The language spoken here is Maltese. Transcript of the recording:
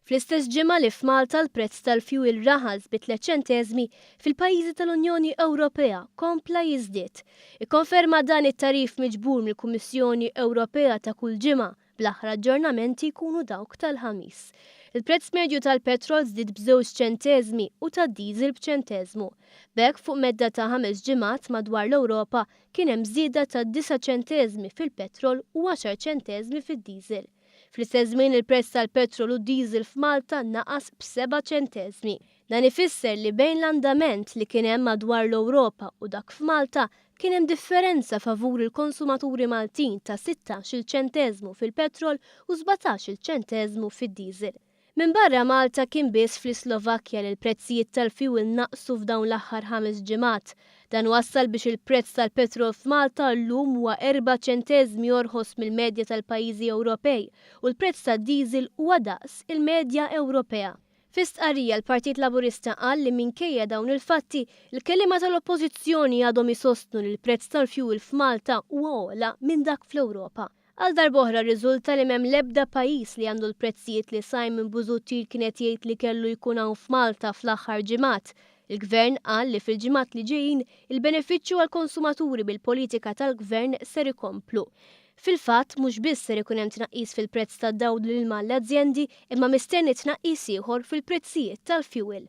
Fl-istess ġimgħa li f'Malta l-prezz tal-fjuwil raħas bi 3 ċenteżmi, fil-pajjiżi tal-Unjoni Ewropea kompla jiżdied. Ikkonferma dan it-tagħrif miġbur mill-Kummissjoni Ewropea ta' kull ġimgħa, bl-aħħar aġġornamenti jkunu dawk tal-Ħamis. Il-prezz medju tal-petrol żdied b'żewġ ċenteżmi u tad-diesel b'ċenteżmu. B'hekk fuq medda ta' ħames ġimgħat madwar l-Ewropa kien hemm żieda ta' disa' ċenteżmi fil-petrol u għaxar ċenteżmi fid-diesel. Fl-istess żmien il-prezz tal-petrol u d-diesel f'Malta naqas b'seba' ċenteżmi. Dan ifisser li bejn l-andament li kien hemm madwar l-Ewropa u dak f'Malta kien hemm differenza favur il-konsumaturi Maltin ta' sittax-il ċenteżmu fil-petrol u sbatax-il ċenteżmu fid-diesel. Minbarra Malta kien biss fl-Islovakkja li l-prezzijiet tal-fjuwil naqsu f'dawn l-aħħar ħames ġimgħat. Dan wassal biex il-prezz tal-petrol f'Malta llum huwa erba' ċenteżmi orħos mill-medja tal-pajjiżi Ewropej u l-prezz tad-diesel huwa daqs il-medja Ewropea. Fi stqarrija l-Partit Laburista qal li minkejja dawn il-fatti, il-kelliema tal-Oppożizzjoni għadhom isostnu li l-prezz tal-fjuwil f'Malta huwa ogħla minn dak fl-Ewropa. Għal darb'oħra rriżulta li m'hemm l-ebda pajjiż li għandu l-prezzijiet li Simon Busuttil kien qed jgħid li kellu jkun hawn f'Malta fl-aħħar ġimgħat. Il-Gvern qal li fil-ġimgħat li ġejjin il-benefiċċju għall-konsumaturi bil-politika tal-Gvern ser ikomplu. Fil-fatt, mhux biss ser ikun hemm tnaqqis fil-prezz tad-dawl u l-ilma għall-azjendi imma mistenni tnaqqis ieħor fil-prezzijiet tal-fjuwil.